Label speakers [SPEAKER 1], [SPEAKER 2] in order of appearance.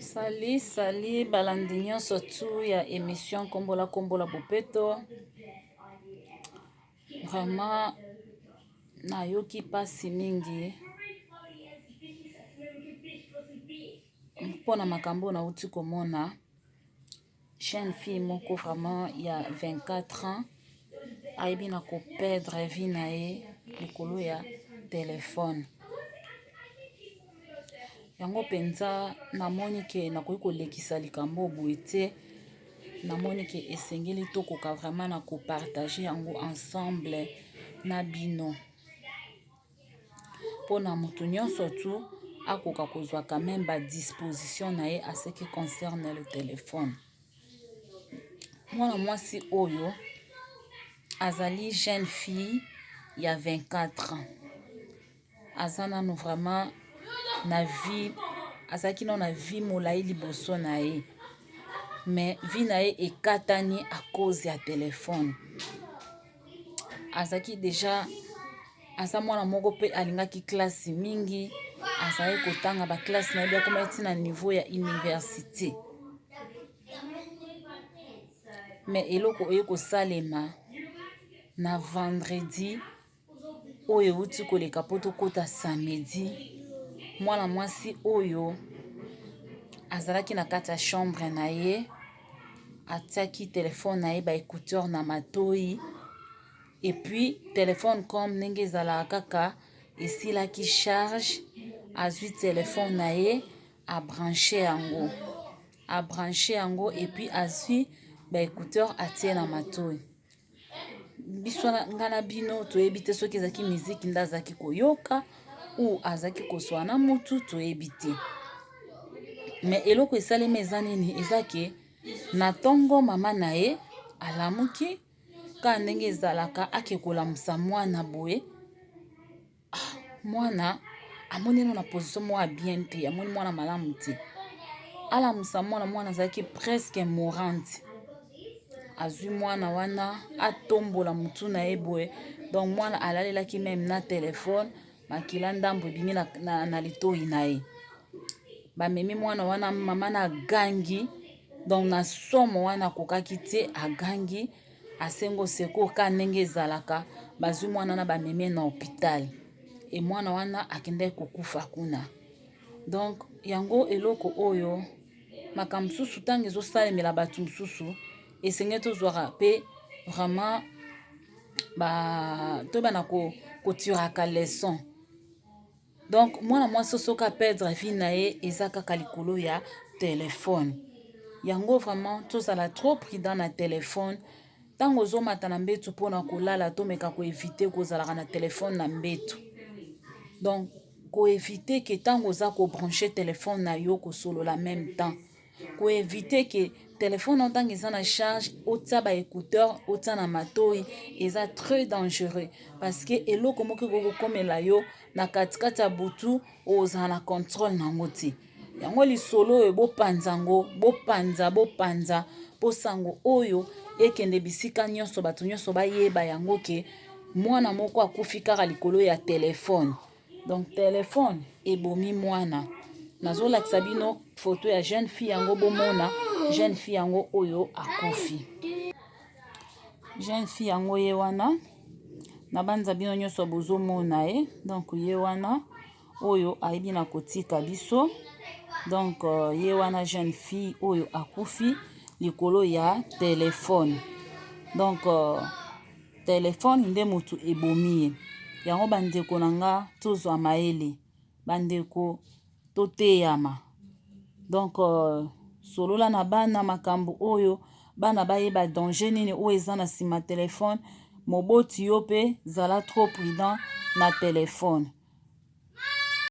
[SPEAKER 1] Salut salut balandi nyonso tout ya emission kombola kombola bopeto vraiment nayoki mpasi mingi mpona makambo oyo nauti komona. Jeune fille moko vraiment ya 24 ans ayebi na ko perdre vie na ye likolo ya telefone. Yango mpenza namoni ke nakoki kolekisa likambo oyo boye te, namoni ke esengeli tokoka vraiment na ko partager yango ensemble na bino. Mpona moto nyonso tu akoka kozwa quand meme ba disposition na ye à ce qui concerne le telephone. Mwana mwasi oyo azali jeune fille ya 24 ans, aza nanu vraiment na vie, azalaki nanu na vie molayi liboso na ye mais vie na ye ekatani à cause ya telephone. Azalaki deja aza mwana moko mpe alingaki classe mingi, azalaki kotanga ba classe na ye akomaki ti na niveau ya universite. Mais eloko eye kosalema na vendredi oyo ewuti koleka mpo tokota samedi, mwana mwasi oyo azalaki na kati ya chambre na ye atiaki telefone na ye ba ecouteur na matoyi et puis telefone comme ndenge ezalaka kaka esilaki charge, azwi telefone na ye a branche yango, a branche yango et puis azwi ba ecouteur atie na matoyi. Biso nga na bino toyebi te soki ezalaki miziki nde azalaki koyoka ou azalaki koswana na mutu toyebi te. Mais eloko esalemi eza nini? Eza ke na ntongo mama na ye alamuki kaka ndenge ezalaka ake kolamusa mwana boye, mwana amoni nano na position moko ya bien te, amoni mwana malamu te. Alamusa mwana, mwana azalaki presque mourante. Azwi mwana wana atombola mutu na ye boye, donc mwana alalelaki meme na telefone, makila ndambo ebimi na, na, na litoyi na ye. Bamemi mwana wana, mama na agangi, donc na somo wana akokaki te, agangi asengi au secours kaka ndenge ezalaka, bazwi mwana wana bamemi ye na hopital e mwana wana akendaki kokufa kuna. Donc yango eloko oyo makambo mosusu ntango ezosalemela bato mosusu esengeli tozwaka mpe vraiment ba toyebana kotiraka leçon. Donc mwana mwasi soki a perdre vie na ye eza kaka likolo ya telefone. Yango vraiment tozala trop prudent na telefone. Ntango ozomata na mbetu mpona kolala, tomeka koevite kozalaka na telefone na mbetu. Donc koevite ke ntango oza kobranche telefone na yo kosolola meme temps, koevite ke telefone na ntango eza na charge otia ba écouteur otia na matoyi, eza très dangereux parce que eloko moko ekoki kokomela yo na katikati ya butu, ozala na contrôle na yango te. Yango lisolo oyo bopanza yango, bopanza bopanza mpo sango oyo ekende bisika nyonso, bato nyonso bayeba yango ke mwana moko akufi kaka likolo ya telefone. Donc telefone ebomi mwana. Nazolakisa bino foto ya jeune fille yango, bomona jeune fille yango oyo akufi. Jeune fille yango ye wana, nabanza bino nyonso bozomona ye. Donc ye wana oyo ayebi na kotika biso. Donc ye wana jeune fille oyo akufi likolo ya telefone. Donc telefone nde motu ebomi ye. Yango bandeko na nga tozwa mayele, bandeko toteyama. Donc solola na bana makambo oyo, bana bayeba danger nini oyo eza na nsima telefone. Moboti yo mpe zala trop prudent na telefone.